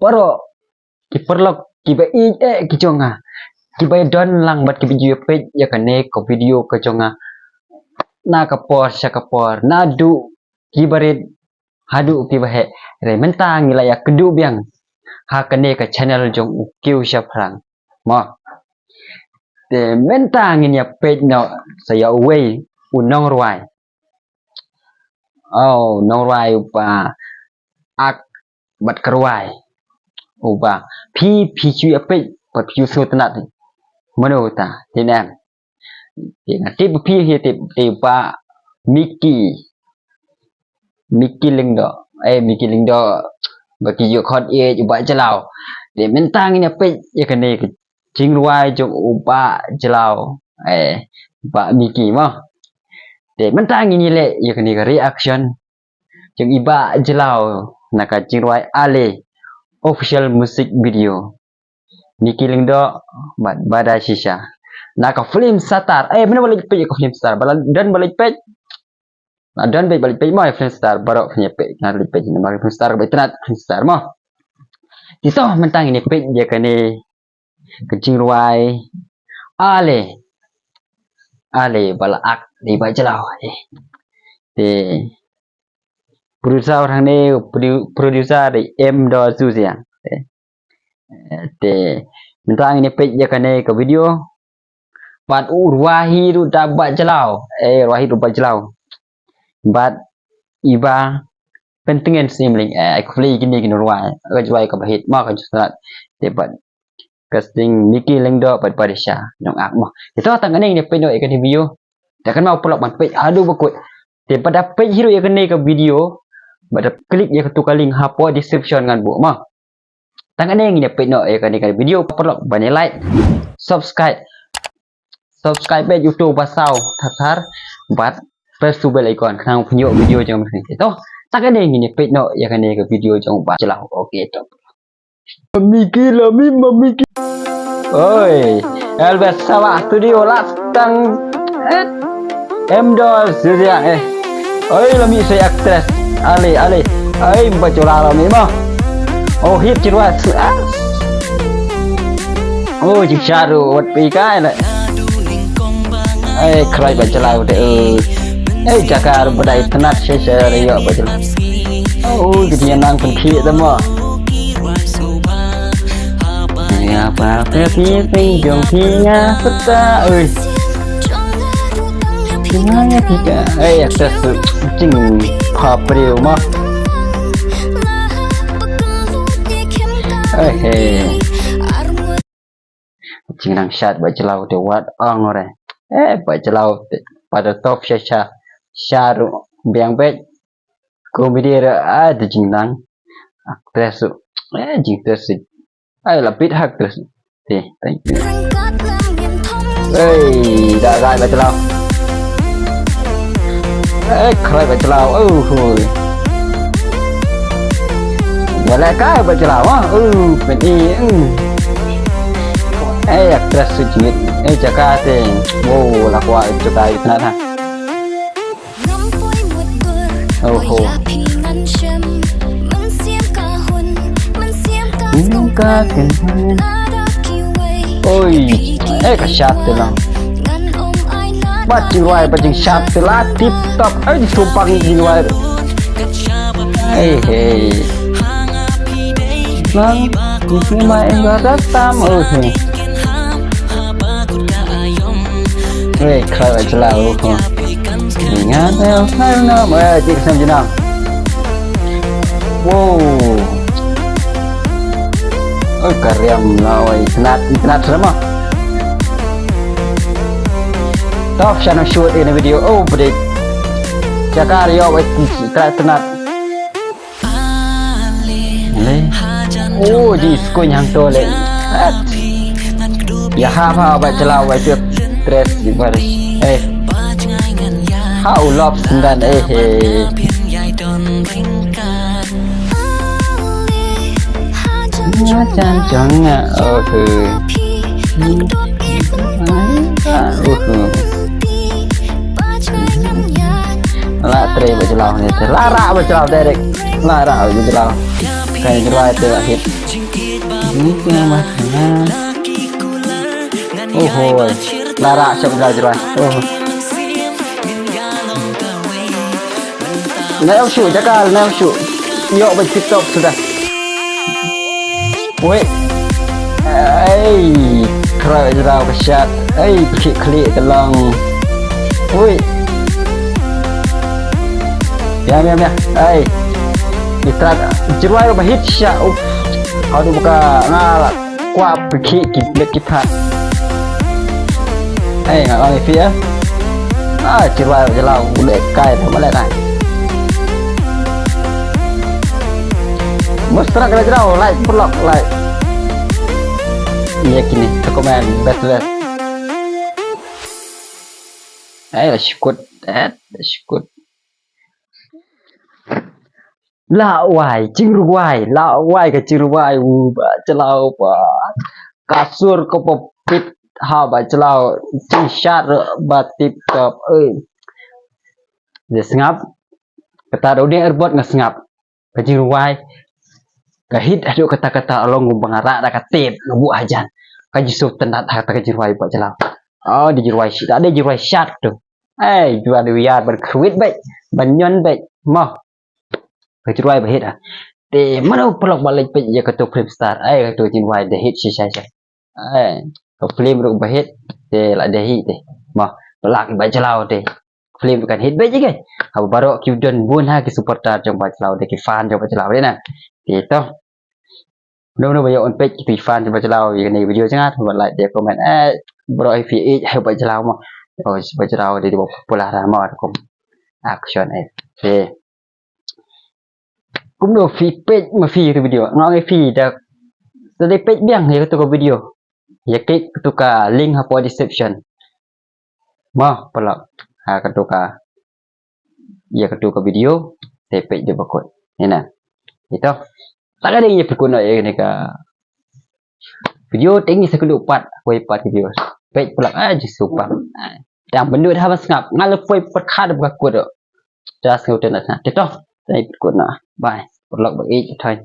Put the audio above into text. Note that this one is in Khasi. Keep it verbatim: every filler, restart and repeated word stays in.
baroh ki paralok kiba ïeit eh ki jong nga, kiba ïadon lang bad kiba ju ïa peit ïa kane ka video ka jong nga na ka por sha ka por, naduh kiba rit haduh kiba heh. Te mynta ngi la ïa kynduh biang ha kane ka channel jong u Kiew Shaphrang. Mo. Te mynta ngin ïa peit noh sa ïa uwei u nongrwai. Oh, nongrwai uba ak bad ka rwai. Uba phi, phi shu ïa peit bad phi shu sngewtynnat. Mano uta, te ne em. Te nga tip phi hi tip, te Bah Micky. Micky Lyngdoh. Eh, Micky Lyngdoh. Ba ki ju khot ïa u Bah Jlaw. Te mynta ngin ïa peit ïa kane ka jingrwai jong u Bah Jlaw. Eh, Bah Micky mo. Te mynta ngin ïa leh ïa kane ka reaction jong i Bah Jlaw na ka jingrwai Ale official music video. Micky Lyngdoh bad Bada Shisha na ka film Satar. Eh, mano ba la peit ïa ka film Satar? Ba la don ba la peit? La don ba la peit mo ïa film Satar, baroh phin ïa peit. Nga la peit na film Satar, ba itynnat film Satar mo. Te to mynta ngin ïa peit ïa kane ka jingrwai Ale. Ale ba la ak da i Bah Jlaw. Eh. Te producer hangne, produ-, producer da i M Dor Susiang. Eh. Te mynta ngin ïa peit ïa kane ka video. Bad u rwai ruh da Bah Jlaw. Eh, rwai ruh Bah Jlaw. Bad i Bah Pyntngen Sniemlieng. Eh, ai khublei ïa kine ki nongrwai. Ka jingrwai kaba hit mo, ka ju sngewtynnat. Te bad casting Micky Lyngdoh bad Bada Shisha, nongak mo. Te to tang kane ngin ïa peit noh ïa kane video. Te kynmaw paralok ban peit haduh ba kut. Te bad da peit hi ruh ïa kane ka video, bad da click ïa katu ka link hapoh description ngan buh mo. Tang kane ngin ïa peit noh ïa kane ka video, paralok ban ïa like, subscribe. Subscribe bad uto ba saw thar thar bad press tu bell icon khnang phin ïoh video jong ngi. To tang kane ngin ïa peit noh ïa kane ka video jong u Bah Jlaw. Okay to. Micky la mi ma Micky. Oi, Albert Sabah Studio la tang. Eh, M Dor Susiang eh. Oi, la mi sa actress. Ale, ale. Ai, ba chula la mi mo. Oh, hit chirwa. Ah. Oh, jing sharu wat pi kai la. Ai, khrai Bah Jlaw te. Eh, jaka ba dei tynnat shisha ïa Bah Jlaw. Oh, jing nang pynkhih te mo. Nga ba phi phi jong phi nga pynta oi. Nga nga phi ka. Ei, actress tu jing pha briew mo. Ei, hey. Jingnang shad Bah Jlaw te wat ong re. Eh, Bah Jlaw te pada top sha sha. Sha ruh biang bad. Comedy ruh, ah, te jingnang. Actress ruh. Eh, jing actress ruh. Ai, la pit ha actress ruh. Te, thank you. Ei, da rai Bah Jlaw. Eh, khrai Bah Jlaw. Oh, hoi. Wala kai Bah Jlaw, ah. Oh, pen i. Hmm. Eh, actress ruh jingit. Eh, jaka te. Wow, la kwah jaka itynnat ha. Oho. Oi, eh, ka shad te lang. Ba jingrwai, ba jingshad te la tip top. Ai, di sumpang jingrwai. Ei, hey. Lang, di sini mai enggak datang. Oh, hey. Wei, khrai Bah Jlaw ko. Nga te khrai na, wei, tik sam jina. Wow. Oi, ka riam na, wei, itynnat, itynnat srama. Top shano shoot in a video. Oh, bdik. Jakar yo, wei, itynnat. Oh, di skuin hangto le. Ïa ha ha Bah Jlaw Bah Jlaw tres di bar. Eh. Ha u lop sendan eh he. Jan jong nga oh he. Oh he. La tre Bah Jlaw ni. La ra Bah Jlaw direct. La ra Bah Jlaw. Ka jingrwai te la hit. Ni ka ma na. Oh hoi. La rah shop la jingrwai. Oh. Na ïoh shu jakal na ïoh shu. Ïoh ba tip top sudah. Wei. Ei, kra jrau ka shat. Ei, khik khlik ka long. Wei. Ya, ya, ya. Ei. Itrat jirwai ba hit sha. Uf. Aduh, baka ngala. Kwah phi ki met ki phat. Ei, nga ong ïa phi, eh. Ah, jirwai jalaw u leh kai, ma leh kai. Mustrak la jalaw, like, paralok, like. Ïa kine, comment, best, best. Ei, la shkut, eh, la shkut. La wai, jingrwai, la wai ka jingrwai, u ba jalaw ba. Ka sur ka ba pit ha ba jalaw, jingshat ba tip top, eh. Ïa sngap, kata da u ding earbud nga sngap. Ka jingrwai, ka hit haduh kata kata along ba nga rah da ka tip, nga buh hajan. Ka jingsuk tynat ha kata ka jingrwai ba jalaw. Oh, di jingrwai shi, da di jingrwai shat tu. Ei, jua di wiar ban khruit beit, ban ñion beit. Mo. Ka jingrwai ba hit ha. Te mano paralok ba leit peit ïa kato film Star. Ei, kato jingrwai da hit shi shai shai. Ei, ka film ruh ba hit. Te la da hit te. Mo, paralok ba jalaw te. Film kan hit beit ïa ki. Haba baroh ki don bun ha ki supporter jong ba jalaw te, ki fan jong ba jalaw te na. Te to. Mano mano ba ïoh un peit ki fan jong ba jalaw ïa kane ka video jong nga, ba like, share, comment. Eh, baroh ïa phi ïeit ha ba jalaw mo. Oh, ba jalaw dei ba popular mo kum action eh. Te. Kumno phi peit ma phi ïa ka video. Nga ong ïa phi da, da dei peit biang ïa kato ka video. Ïa klik kato ka link hapoh description. Mo, paralok. Ha kato ka, ïa kato ka video. Te peit da ba kut. Ïa na. Ito. Ta ka dei ïa phi kut noh ïa kane ka video, te ngi sa kynduh part, poi part video. Peit paralok, ah, jingsuk pang. Ah, tang pynduh ha ba sngap, nga la poi pyrkhat ba kut. Just ngi u te na sngap. Te to, te phi kut noh. Bye. Paralok ba ïeit, thoi.